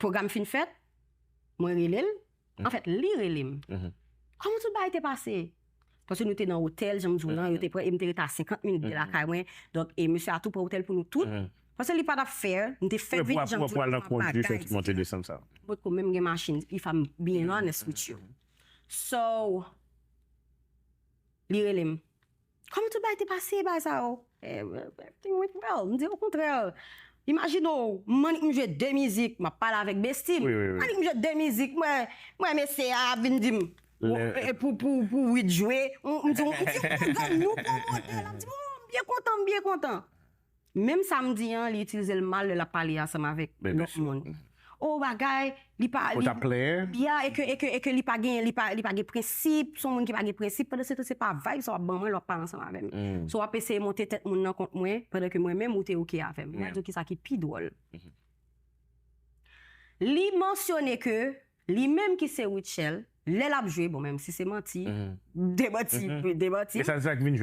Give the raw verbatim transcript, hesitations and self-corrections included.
pwogram fin fèt, mwen rele l. Anfèt, li rele m. Kòman tout bagay te pase? Paske nou te nan otèl, jan m di w lan, yo te pran, e m te rete a senkant minit de lakay mwen. Donk, e mesye a tou pran otèl pou nou tout. Paske li pa t ap fair, m te fè vit jan m di w lan, bagay, et cetera. Mwen potko menm gen machin, if I'm being honest with you. So, li rele m. Kòman tout bagay te pase, bagay sa yo? Eh, everything went well. M di, okontrè, imajine w, m annik m jwe de mizik, m ap pale avèk Besti m. M annik m jwe de mizik, mwen, mwen mesye a ap vin di m, e, pou, pou, pou Wid jwe. M di, m di, yon pwogram nou pwomotè, l ap di m, oh, m byen kontan, m byen kontan. Menm sa m di an, li itilize l mal lè l ap pale ansanm avèk lòt moun. Oh, bagay, li pa, li, ya, e ke, e ke, e ke li pa gen, li pa, li pa gen prensip, se yon moun ki pa gen prensip, pandan se tan se pa vibe sa w ap ban mwen lè w ap pale ansanm avè m. So w ap eseye monte tèt moun nan kont mwen, pandan ke mwen menm ou te oke avè m. Mwen di w kisa ki pi dwòl. Li mansyone ke li menm ki se Rutshelle, lè l ap jwe, bon, menm si se manti, demanti, demanti. E sa, se sa k vin